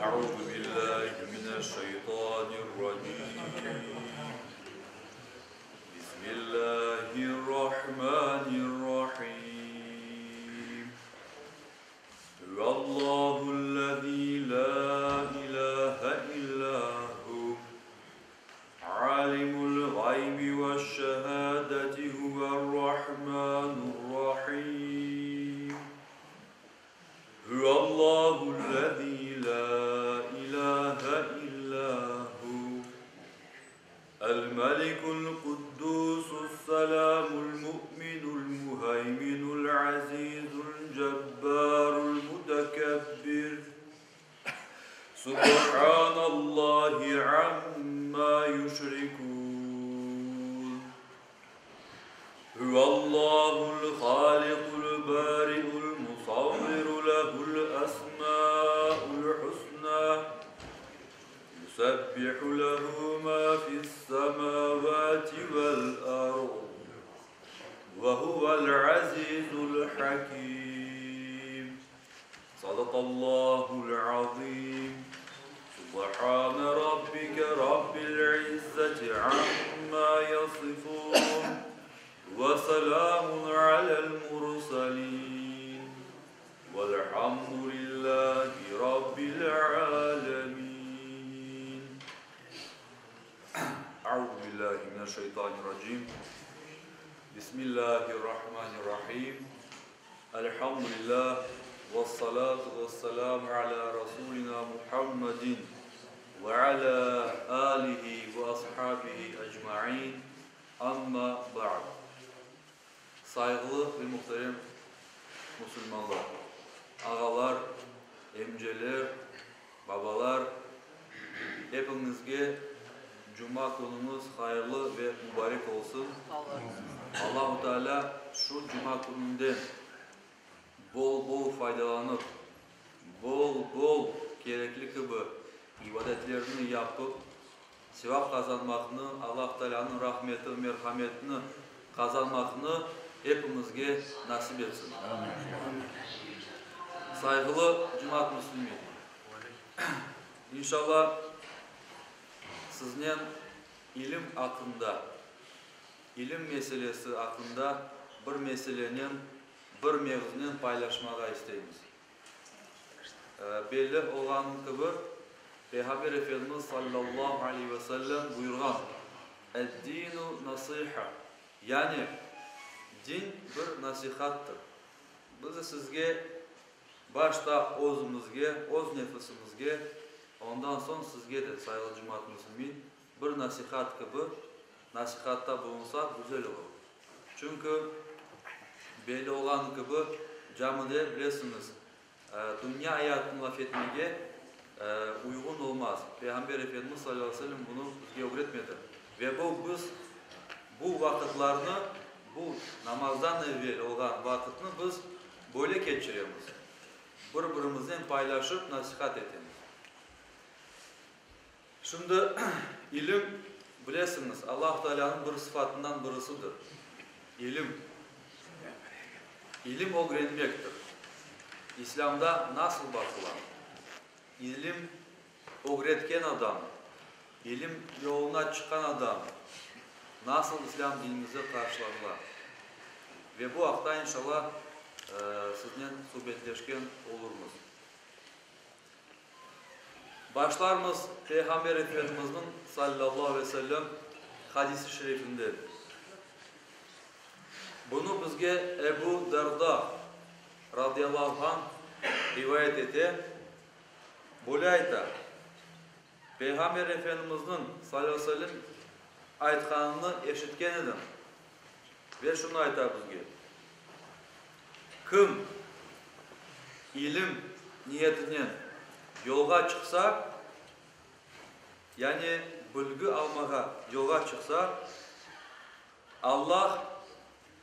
Euzu billahi mineşşeytanirracim. Bismillahirrahmanirrahim. Huvallahu-llezî lâ ilâhe illâ hu. Alimul gaybi veş-şehâdeti huve'r-rahmânur-rahîm. Huvallahu-llezî lâ ilâhe illâ hu. El-Melikul-Kuddûsü's-Selâmul-Mu'minul-Muheyminul-Azîzul-Cebbârul-Mutekebbir. Subhanallahi amma yüşrikûn. Huvallahul haliqul bari'ul musavviru lehul esmâul husnâ. Yusebbihu lehu mâ fis-semâvâti vel-ard ve huvel azîzul hakîm. Sadakallahul azîm. Subhane rabbike rabbil izzeti amma yasifûn ve selâmun alel murselîn. Velhamdülillahi rabbil âlemin. Euzu billahi mineşşeytanirracim. Bismillahirrahmanirrahim. Elhamdülillah vessalatu vesselamu ala rasulina Muhammedin ve ala alihi ve ashabihi ecmain. Amma ba'd. Sayğılı ve muhterem musulmanlar, ağalar, emceler, babalar, epiñizge cuma künüñiz hayırlı ve mubarek olsun. Allahu Teala şu cuma kününden bol-bol faydalanıp, bol-bol kerekli kibi ibadetlerni yapıp, Sevap qazanmaqnı, Allah Taalânıñ rahmeti, merhametini qazanmaqnı epimizge nasip etsin. Sayğılı cemaat müslimi, inşallah, siznen ilim aqqında, ilim meselesi aqqında bir meselenen, bir mevzunen paylaşmağa isteymiz. Belli olğanı kibi, Peyğamber Efendimiz sallallahu aleyhi ve sellem buyurğan, Ed-dinu nasiha, yani, din bir nasihattır. Biz de sizge, başta özümizge, öz nefisimizge, ondan soñ sizge de, sayğılı cemaat müslimin, bir nasihat kibi, nasihatta bulunsaq güzel olur. Çünki, belli olğanı kibi, camide, bilesiñiz, dünya ayatını laf etmege uyğun olmaz. Peyğamber Efendimiz salâlâhu aleyhi ve sellem bunı bizge ögretmedi. Ve bu biz bu vaqıtlarnı, bu namazdan evel olğan vaqıtnı biz böyle keçiremiz, bir-birimiznen paylaşıp nasihat etemiz. Şimdi ilim, bilesiñiz, Allah Taalânıñ bir sıfatından birisidir. İlim. İlim ögrenmektir. İslâmda nasıl baqıla? İlim ögretken adam, ilim yoluna çıqqan adam nasıl İslâm dinimizde qarşılanıla? Ve bu aqta, inşallah, siznen subetleşken olurmız. Başlarmız Peyğamber Efendimizniñ, sallallahu aleyhi ve sellem, hadis-i şerifinden. Bunı bizge Ebu Derda, radıyallahu anh, rivayet ete, böyle ayta, Peyğamber Efendimizniñ, sallallahu aleyhi ve sellem, aytqanını eşitken edim ve şunı ayta bizge, Kim ilim niyetinen yolğa çıqsa, yani bilgi almağa yolğa çıqsa, Allah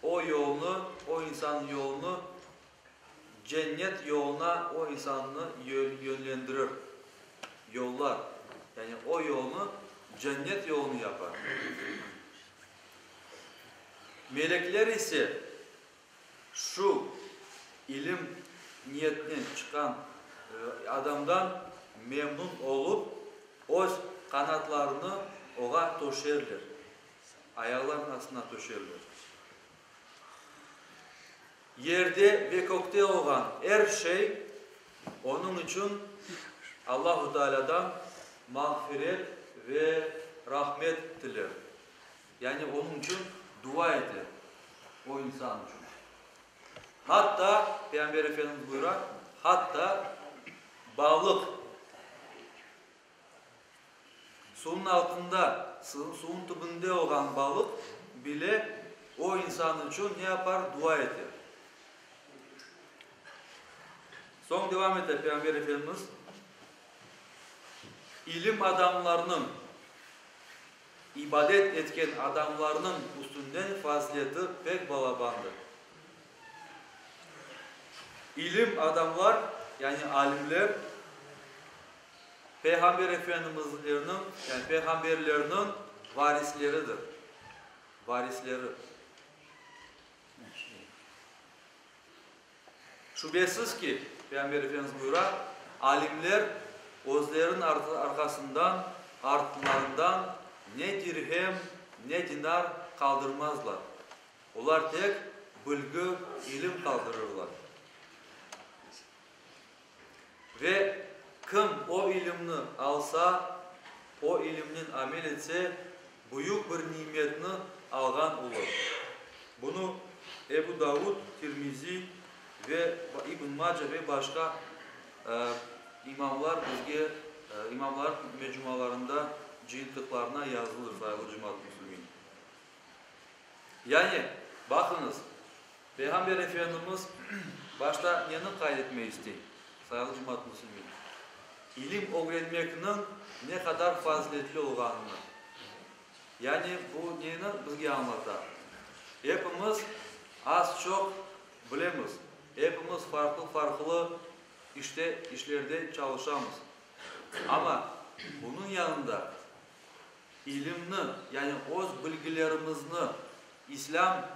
o yolnı, o insannıñ yolunı cennet yoluna o insannı yönlendirir, yollar, yani o yolnı cennet yolunı yapar. Melekler ise şu ilim niyetinen çıqqan adamdan. memnun olıp, öz qanatlarını oğa töşerler, ayaqlarınıñ astına töşerler. Yerde ve kökte olğan er şey onıñ içün Allahu Tealâdan mağfiret ve rahmet tiler. Yani onıñ içün dua eter, o insan içün. Hatta, Peyğamber Efendimiz buyura, hatta balıq suvnıñ altında, suvnıñ tübünde olğan balıq bile o insan içün ne yapar? Dua eter. Soñ devam ete Peyğamber Efendimiz, İlim adamlarnıñ, İbadet etken adamlarnıñ üstünden fazileti pek balabandır. İlim adamlar, yani alimler, Peyğamber Efendimizlerniñ, yani peyğamberlerniñ varisleridir, varisleri. Şübesiz ki, Peyğamber Efendimiz buyura, alimler özleriniñ arqasından, artılarından ne dirhem, ne dinar qaldırmazlar. Olar tek bilgi, ilim qaldırırlar. Ve kim o ilimni alsa, o ilimnen amel etse, büyük bir nimetni alğan olur. Bunı Ebu Davud, Tirmizi ve İbn Maca ve başqa imamlar bizge imamlar mecmualarında cıyıntıqlarına yazılıdır, sayğılı cemaat müslimin. Yani, baqıñız, Peyğamber Efendimiz başta neni qayd etmek istey, sayğılı cemaat müslimin? İlim ögrenmekniñ ne qadar faziletli olğanını. Yani, bu neni bizge añlata? Epimiz az-çoq bilemiz, epimiz farqlı-farqlı işte, işlerde çalışamız. Amma bunıñ yanında İlimni, yani öz bilgilerimizni, İslâm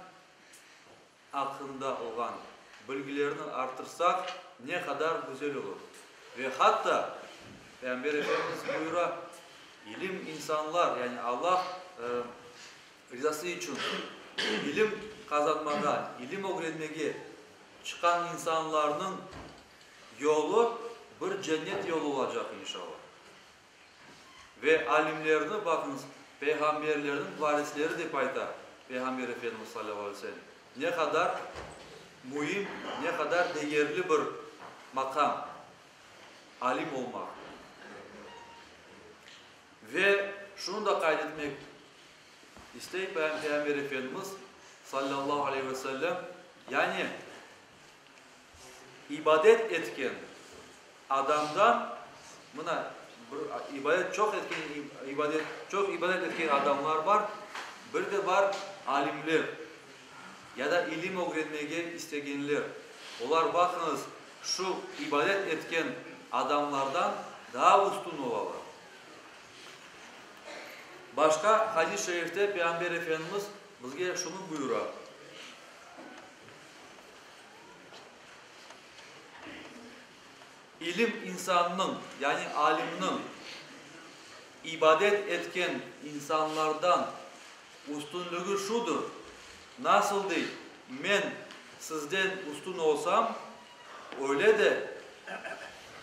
aqqında olğan bilgilerni arttırsaq, ne qadar güzel olur. Ve hatta, Peyğamber Efendimiz buyura, ilim insanlar, yani Allah rizası içün ilim qazanmağa, ilim ögrenmege çıqqan insanlarnıñ yolu bir cennet yolu olacaq, inşallah. Ve alimlerni, baqıñız, peyğamberlerniñ varisleri dep ayta Peyğamber Efendimiz salâllahu aleyhi ve sellem. Ne qadar müim, ne qadar degerli bir maqam, alim olmaq. Ve şunı da qayd etmek istey Peyğamber Efendimiz salâllahu aleyhi ve sellem, yani İbadet etken adamdan, mına, bir ibadet çoq etken, ibadet, çoq ibadet etken adamlar bar, bir de bar alimler ya da ilim ögrenmege istegenler. Olar, baqıñız, şu ibadet etken adamlardan daa üstün olalar. Başqa hadis-i şerifte Peyğamber Efendimiz bizge şunı buyura. İlim insannıñ, yani alimniñ, ibadet etken insanlardan üstünligi şudır, nasıl dey, men sizden üstün olsam, öyle de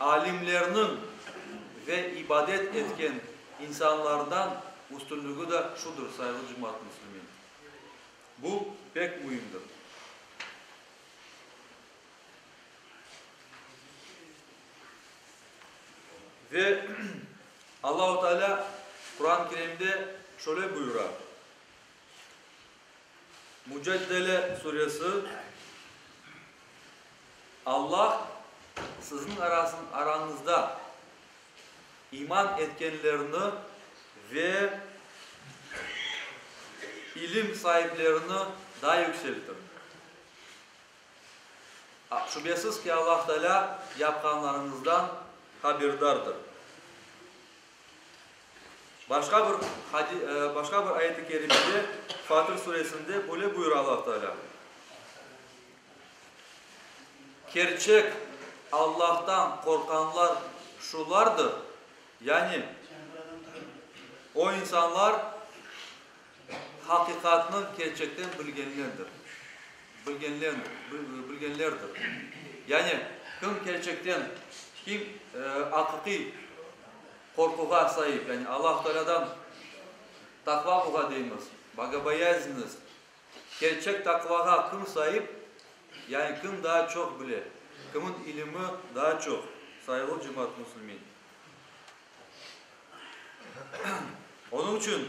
alimlerniñ ve ibadet etken insanlardan üstünligi de şudır, sayğılı cemaat müslimin. Bu pek müimdir. Ve Allahu Teala Quran-ı Kerimde şöyle buyura, Mücadele suresi, Allah siziñ arañızda iman etkenlerni ve ilim saiplerini daa yükseltir. Şübesiz ki, Allah Teala yapqanlarıñızdan haberdardır. Başqa bir başqa bir ayet-i kerimede, Fatır suresinde böyle buyura Allah Teala, Kerçek Allahtan qorqqanlar. şulardır, yani o insanlar haqiqatnı kerçekten bilgenlerdir, bilgenlerdir. Yani kim kerçekten, kim aqiqiy qorquğa saip, yani Allahu Tealâdan taqva buğa deymiz, bogoboyaznennost, Kerçek taqvağa kim saip, yani kim daa çoq bile, kimin ilimi daa çoq, sayılı cemaat musulmin. Onıñ içün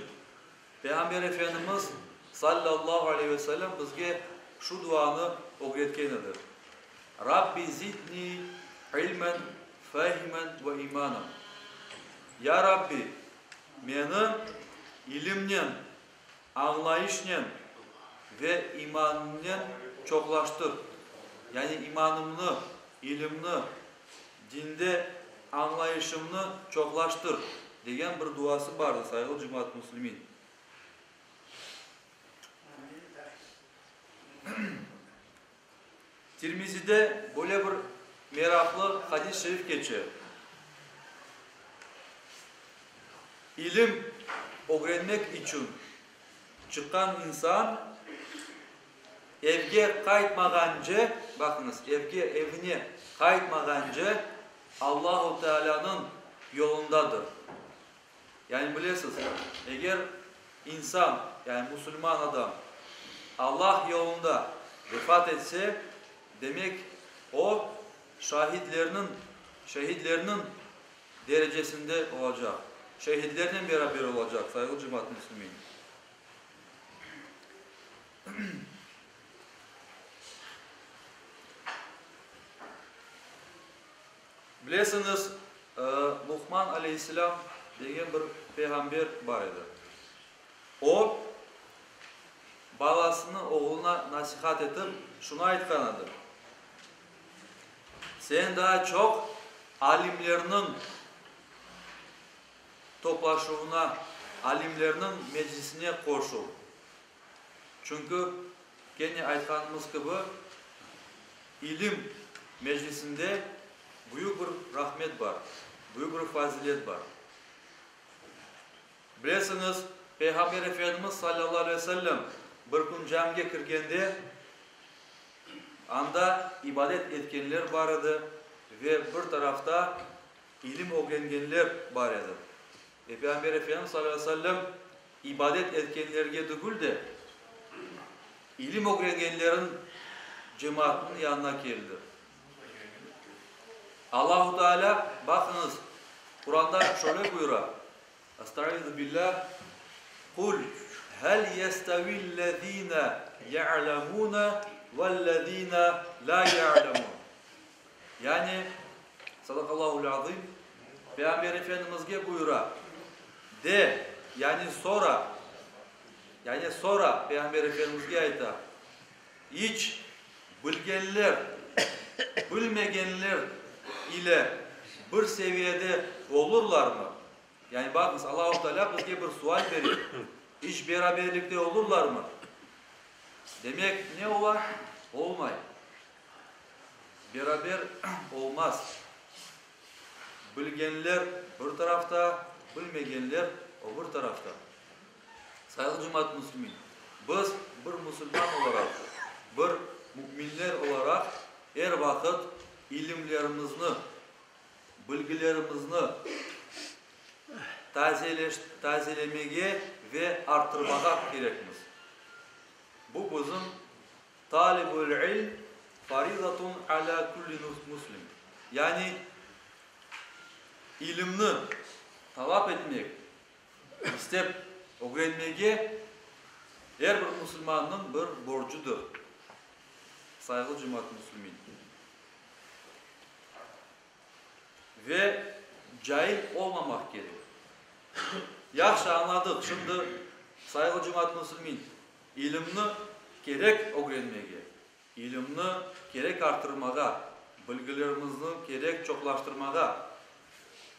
Peyğamber Efendimiz, sallallahu aleyhi ve sellem, bizge şu duanı ögretken edi, Rabbi zidni ilmen, fehmen ve imanen. Ya Rabbi, meni ilimnen, Añlayışnen ve imannen çoqlaştır, yani imanımnı, ilimni, dinde añlayışımnı çoqlaştır, degen bir duası bardı, sayğılı cemaat müslimin. Tirmizide böyle bir meraqlı hadis-i şerif keçe. İlim ögrenmek içün çıqqan insan evge qaytmağance, baqıñız, evge, evine qaytmağance Allahu Tealânıñ yolundadır. Yani bilesiz, eger insan, yani musulman adam Allah yolunda vefat etse, demek o şahidlerniñ, şehidlerniñ derecesinde olacaq, şehidlernen beraber olacaq, sayğılı cemaat müslimin. Bilesiñiz, Luqman aleyhisselâm degen bir peyğamber bar edi. O, balasını, oğluna nasihat etip, şunı aytqan edi, Sen daa çoq alimlerniñ toplaşuvına, alimlerniñ meclisine qoşul. Çünki, kene aytqanımız kibi, ilim meclisinde büyük bir rahmet bar, büyük bir fazilet bar. Bilesiñiz, Peyğamber Efendimiz salâllahu aleyhi ve sellem bir kün camige kirgende, anda ibadet etkenler bar edi ve bir tarafta ilim ögrengenler bar edi. Ve Peyğamber Efendimiz salâllahu aleyhi ve sellem İbadet etkenlerge tügül de, ilim ögrengenlerin cemaatınıñ yanına keldi. Allahu Teala, baqıñız, Quranda şöyle buyura, Estaizu billah, Qul hel yestevillezine ya'lemune vellezine la ya'lemun. Yani, Sadaqallahul azim, Peyğamber Efendimizge buyura, De, yani sora, yani sora, Peyğamber Efendimizge ayta, iç bilgenler bilmegenler ile bir seviyede olurlarmı? Yani baqıñız, Allahu Teala bizge bir sual bere, iç beraberlikte olurlarmı? Demek, ne ola? Olmay. Beraber olmaz. Bilgenler bir tarafta, bilmegenler o bir tarafta. Sayğılı cemaat müslimin, biz bir musulman olaraq, bir müminler olaraq er vaqıt ilimlerimizni, bilgilerimizni tazelemege ve arttırmağa kerekmiz. Bu bizim Talibul ilm farizatun ala kulli muslim, yani ilimni talap etmek, istep ögrenmege er bir musulmannıñ bir borcudır. Sayğılı cemaat muslimin! Ve cail olmamaq kerek. Yahşı, añladıq. Şimdi, sayğılı cemaat muslimin, İlimni kerek ögrenmege, ilimni kerek arttırmağa, bilgilerimizni kerek çoqlaştırmağa.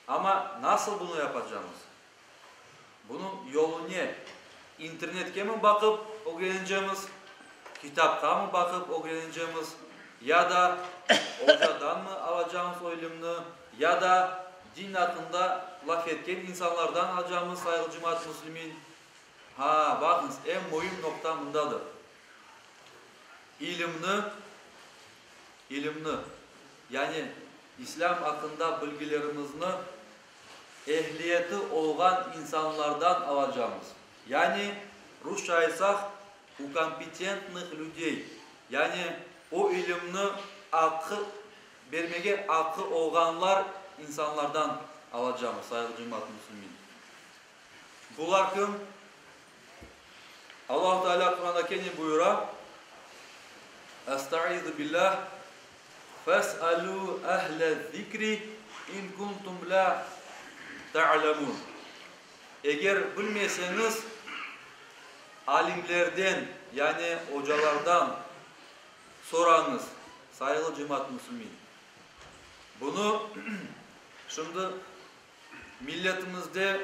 Amma nasıl bunı yapacamız? Bunıñ yolu ne? İnternetke mi baqıp ögrenecemiz, kitapqa mı baqıp ögrenecemiz, ya da ocadan mı alacamız o ilimni, ya da. Din aqqında laf etken insanlardan alacamız, sayğılı cemaat muslimin. Ha, baqıñız, eñ müim noqta mındadır. İlimni, ilimni, yani İslâm aqqında bilgilerimizni ehliyeti olğan insanlardan alacamız. Yani, rusça aytsaq, u kompetentnıh lüdey, yani o ilimni aqqı bermege aqqı olğanlar insanlardan alacamız, sayğılı cemaat muslimin. Bular kim? Allahu Teala Quranda kene buyura, Estaizu billah, Fes'alû ehle-zikri in kuntum lâ ta'lemûn. Eger bilmeseñiz, alimlerden, yani ocalardan sorañız, sayğılı cemaat muslimin. Bunı şimdi Milletimizde,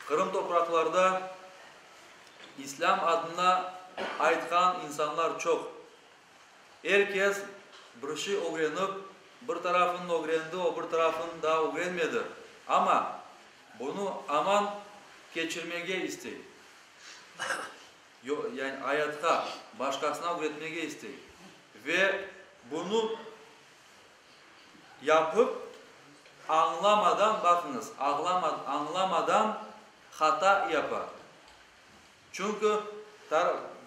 Qırım topraqlarda İslâm adına aytqan insanlar çoq. Er kes bir şey ögrenip, bir tarafını ögrendi, o bir tarafını daa ögrenmedi. Amma bunı aman keçirmege istey. Yani ayatqa, başqasına ögretmege istey. Ve bunı Yapıp, añlamadan, baqıñız, añlamadan hata yapa. Çünki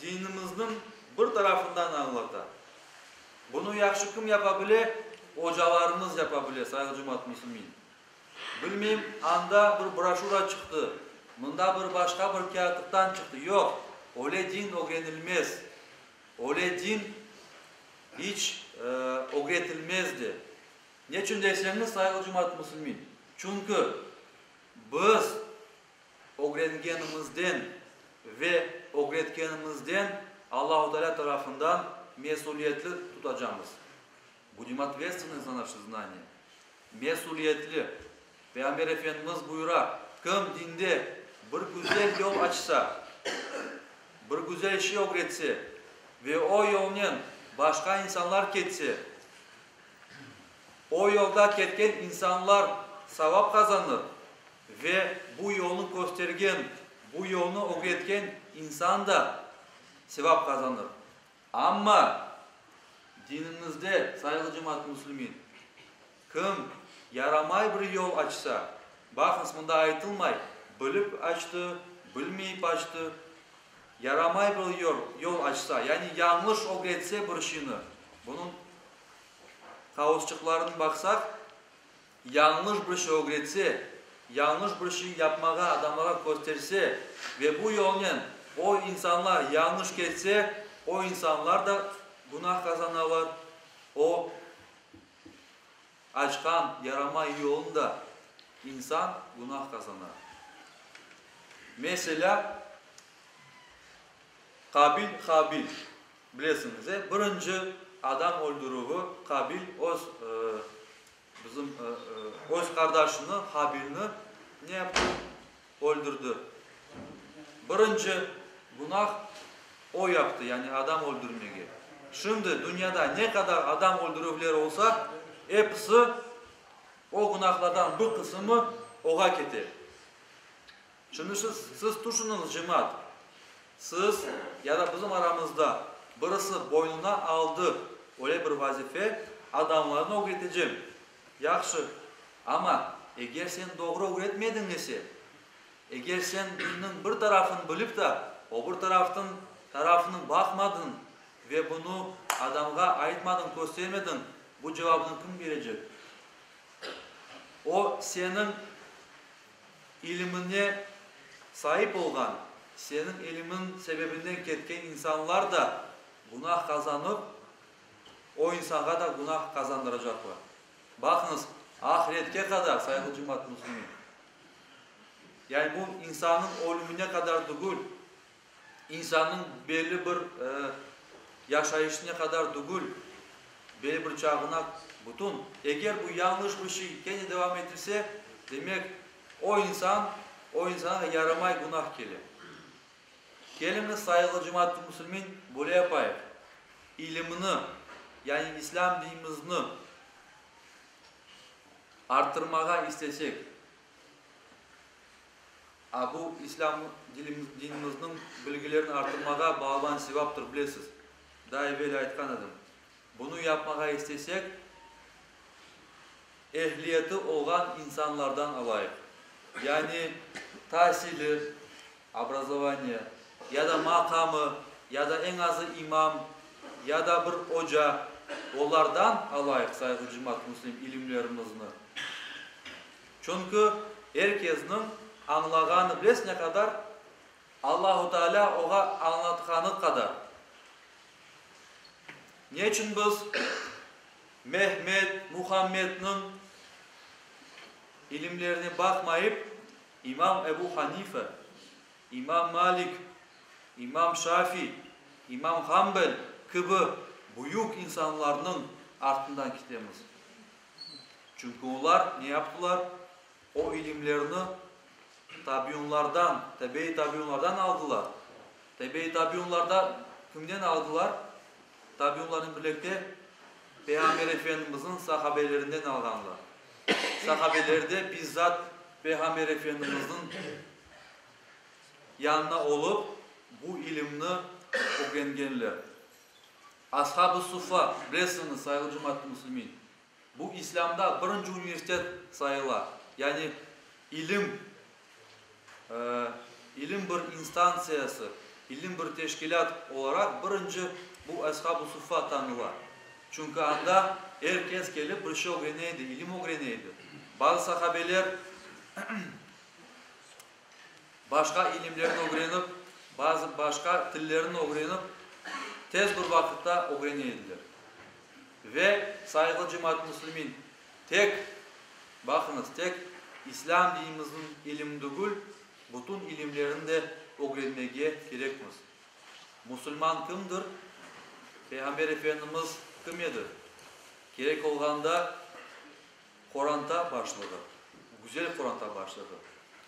dinimizniñ bir tarafından añlata. Bunı yahşı kim yapa bile? Ocalarımız yapa bile, sayğılı cemaat muslimin. Bilmeyim, anda bir broşüra çıqtı, mında bir başqa bir kâğıtlıqtan çıqtı. Yoq, öyle din ögrenilmez. Öyle din iç ögretilmez de. Neçün deseñiz, sayğılı cemaat musulmin, çünki biz ögrengenimizden ve ögretkenimizden Allahu Teala tarafından mesüliyetli tutacamız. Budem otvetstvenny za naşı znaniya. Mesüliyetli. Peyğamber Efendimiz buyura, Kim dinde bir güzel yol açsa, bir güzel şey ögretse ve o yolnen başqa insanlar ketse, o yolda ketken insanlar savap qazanır ve bu yolnı köstergen, bu yolnı ögretken insan da sevap qazanır. Amma dinimizde, sayğılı cemaat muslimin, kim yaramay bir yol açsa, baqıñız, mında aytılmay, bilip açtı, bilmeyip açtı, yaramay bir yol açsa, yani yañlış ögretse bir şeyni, bunıñ qavusçıqlarını baqsaq, Yañlış bir şey ögretse, yañlış bir şey yapmağa adamlarğa kösterse ve bu yolnen o insanlar yañlış ketse, o insanlar da günah qazanalar, o açqan yaramay yolun da insan günah qazana. Meselâ, Qabil Habil, bilesiñiz, e, birinci adam öldürüvi Qabil öz Bizim öz qardaşını, Habilni ne yaptı? Öldürdi. Birinci günah o yaptı, yani adam öldürmege. Şimdi dünyada ne qadar adam öldürüvler olsa, episi o günahlardan bir qısımı oğa kete. Şimdi siz, siz tüşüniñiz, cemaat, siz ya da bizim aramızda birisi boynuna aldı öyle bir vazife, adamlarnı ögretecem. Yahşı, amma eger sen doğru ögretmediñ ise, eger sen dinniñ bir tarafını bilip da, o bir taraftıñ tarafını baqmadıñ ve bunı adamğa aytmadıñ, köstermediñ, bu cevabını kim berecek? O seniñ İlimine saip olğan, seniñ ilimiñ sebebinden ketken insanlar da günah qazanıp, o insanğa da günah qazandıracaqlar. Baqıñız, ahiretke qadar, sayğılı cemaat muslimin. Yani bu insannıñ ölümine qadar tügül, insannıñ belli bir yaşayışına qadar tügül, belli bir çağına, bütün. Eger bu yañlış bir şey kene devam etilse, demek, o insan, o insanğa yaramay günah kele. Keliñiz, sayğılı cemaat-ı musulmin, böyle yapayıq, ilimni, yani İslâm dinimizni. Arttırmağa istesek, a bu İslâm dinimizniñ bilgilerini arttırmağa balaban sevaptır, bilesiz, daa evel aytqan edim. Bunı yapmağa istesek, ehliyeti olğan insanlardan alayıq. Yani tasili, obrazovaniye, ya da maqamı, ya da eñ azı imam, ya da bir oca, olardan alayıq, sayğılı cemaat müslim, ilimlerimizni. Çünki er kesniñ añlağanı, bilesiz ne qadar? Allahu Teala oğa añlatqanı qadar. Neçün biz Mehmet, Muhammedniñ ilimlerine baqmayıp, İmam Ebu Hanife, İmam Malik, İmam Şafi, İmam Hanbel kibi büyük insanlarnıñ artından ketemiz? Çünki olar ne yaptılar? O ilimlerni tabiunlardan, tebe-i tabiunlardan aldılar. Tebe-i tabiunlar da kimden aldılar? Tabiunlarnen birlikte Peyğamber Efendimizniñ sahabelerinden alğanlar. Sahabeler de bizzat Peyğamber Efendimizniñ yanına olıp, bu ilimni ögrengenler. Ashab-ı Suffa, bilesiñiz, sayılı cemaat-ı müslimin, Bu İslâmda birinci universitet sayıla, yani ilim, ilim bir instantsiyası, ilim bir teşkilât olaraq birinci bu Ashab-ı Suffa tanıla. Çünki anda er kes kelip bir şey ögrene edi, ilim ögrene edi. Bazı sahabeler başqa ilimlerni ögrenip, bazı başqa tillerni ögrenip, tez bir vaqıtta ögrene ediler. Ve, sayğılı cemaat müslimin, tek, baqıñız, tek İslâm dinimizniñ ilimi degil, bütün ilimlerni de ögrenmege kerekmiz. Musulman kimdir? Peyğamber Efendimiz kim edi? Kerek olğanda qoranta başlığı, güzel qoranta başlığı.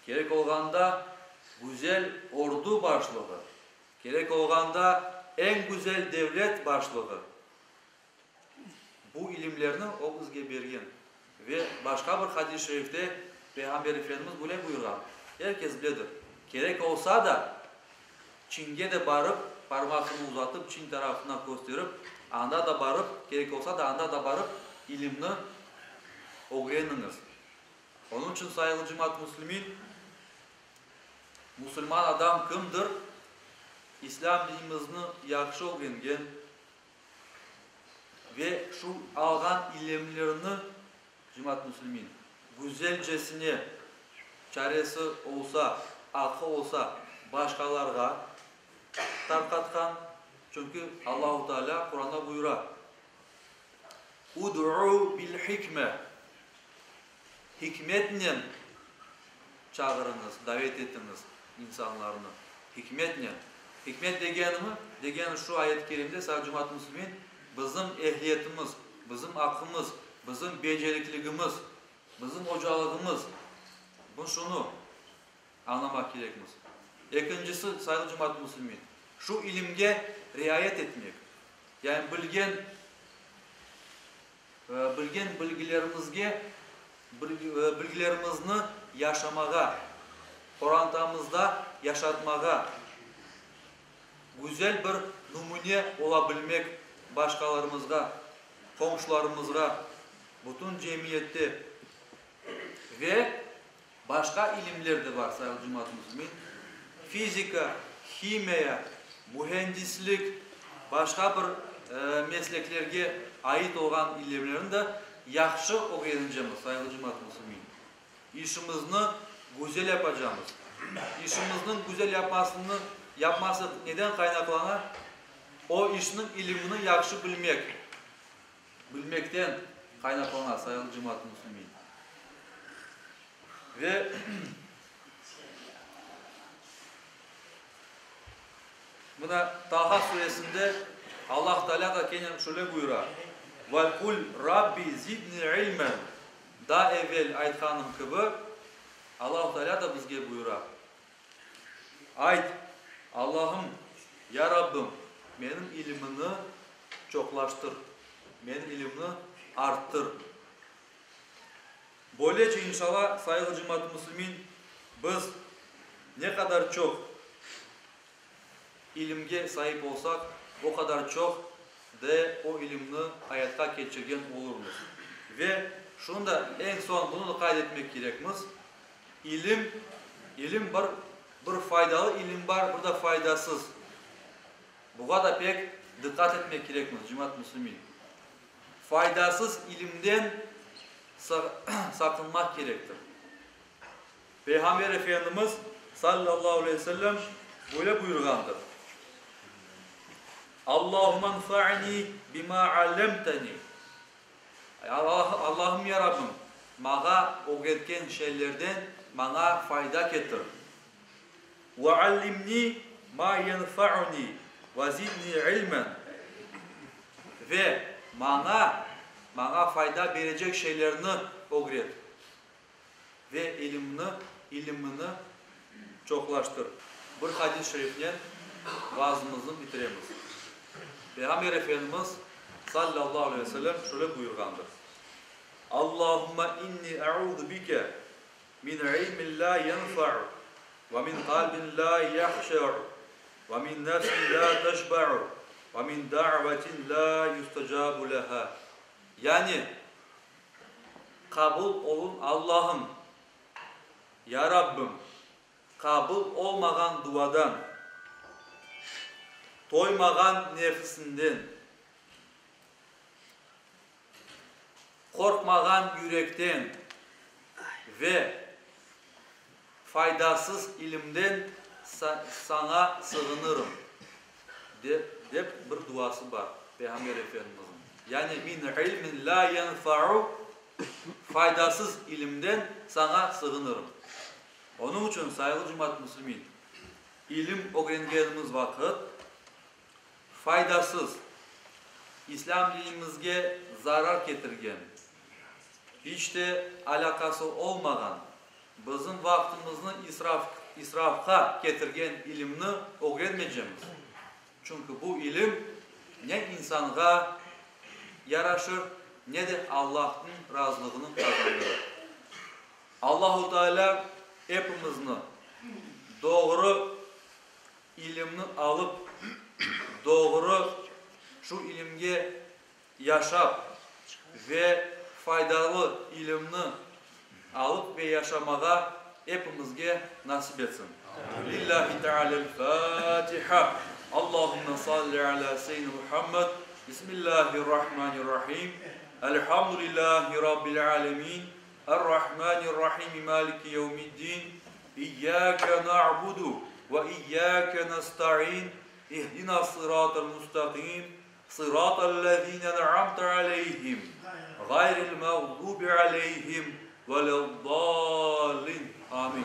Kerek olğanda güzel ordu başlığı. Kerek olğanda eñ güzel devlet başlığı. Bu ilimlerni o bizge bergen. Ve başqa bir hadis-i şerifte Peyğamber Efendimiz böyle buyurğan, er kes biledir, Kerek olsa da, Çinge de barıp, parmağını uzatıp Çin tarafına kösterip, anda da barıp, kerek olsa da, anda da barıp ilimni ögreniñiz. Onıñ içün, sayğılı cemaat müslimin, musulman adam kimdir? İslâm dinimizni yahşı ögrengen, Ve şu alğan ilimlerini, cemaat müslimin, güzelcesine, çaresi olsa, aqı olsa, başqalarğa tarqatqan, çünki Allahu Teala Quranda buyura, Ud'u bil hikme, hikmetnen çağırıñız, davet etiñiz insanlarnı, hikmetnen. Hikmet degenimi, degeni şu ayet-i kerimde, sayın cemaat müslimin, bizim ehliyetimiz, bizim aqımız, bizim becerikligimiz, bizim ocalığımız, biz şunı añlamaq kerekmiz. Ekincisi, sayın cemaat müslimin, şu ilimge riayet etmek, yani bilgen, Bilgen bilgilerimizge, bilgilerimizni yaşamağa, qorantamızda yaşatmağa, güzel bir nümüne ola bilmek başqalarımızğa, qomşularımızğa, bütün cemiyette ve başqa ilimler de bar, sayılı cemaat müslimin, fizika, himiya, mühendislik, başqa bir mesleklerge ait olğan ilimlerni de yahşı ögrenecemiz, sayılı cemaat müslimin. İşimizni güzel yapacamız. İşimizniñ güzel yapmasını, yapması neden qaynaqlana? O işniñ ilimini yahşı bilmek, bilmekten qaynaqlana, sayılı cemaat müslimin. Ve mına Taha suresinde Allah Teala da kene şöyle buyura, Ve kul Rabbi zidni ilmen, daa evel aytqanım kibi, Allah Teala da bizge buyura, Ayt, Allahım, ya Rabbim, menim ilimini çoqlaştır, menim ilimni arttır. Böylece, inşalla, sayğılı cemaat-ı müslimin, biz ne qadar çoq ilimge saip olsaq, o qadar çoq de o ilimni ayatqa keçirgen olurmız. Ve şunı da eñ soñ bunı da qayd etmek kerekmiz, ilim, ilim bir, bir faydalı ilim bar, bir de faydasız. Buğa da pek diqqat etmek kerekmiz, cemaat-ı müslimin. Faydasız ilimden saqınmaq kerektir. Peyğamber Efendimiz, sallallahu aleyhi ve sellem, böyle buyurğandır, Allahümme enfa'ni bima allemteni, Allahım, ya Rabbim, mağa ögretken şeylerden maña fayda ketir. Ve allimni ma yenfa'uni ve zidni ilmen, Ve maña, maña fayda berecek şeylerni ögret ve ilimni, ilimini çoqlaştır. Bir hadis-i şerifnen vaazımıznı bitiremiz. Peyğamber Efendimiz, sallallahu aleyhi ve sellem, şöyle buyurğandır, Allahümme inni eûzu bike min ilmin lâ yenfa'u ve min qalbin lâ yahşe'u ve min nefsin lâ teşbe'u ve min da'vetin lâ yustecabu leha. Yani, Qabul olun Allahım, Ya Rabbim, qabul olmağan duadan, toymağan nefisinden, qorqmağan yürekten ve faydasız ilimden Saña sığınırım, dep bir duası bar Peyğamber Efendimizniñ. Yani min ilmin lâ yenfa'u, faydasız ilimden Saña sığınırım. Onıñ içün, sayğılı cemaat müslimin, ilim ögrengenimiz vaqıt, Faydasız, İslâm dinimizge zarar ketirgen, iç te alâqası olmağan, bizim vaqtımıznı israf israfqa ketirgen ilimni ögrenmeycemiz. Çünki bu ilim ne insanğa yaraşır, ne de Allahnıñ razılığını qazandırır. Allahu Tealâ epimizni doğru İlimni alıp, doğru şu ilimge yaşap ve faydalı ilimni alıp ve yaşamağa epimizge nasip etsin. Lillahi Teala'l Fatiha. Allahümme salli ala seyyidina Muhammed. Bismillahirrahmanirrahim. Elhamdülillahi Rabbil alemin. Errahmanirrahim. Maliki yevmiddin. İyyâke na'budu ve iyyâke nesta'in. İhdina sıratal mustaqim. Sıratallezîne en'amte aleyhim. Gayril mağdubi aleyhim vele'd-dâllin. Amin.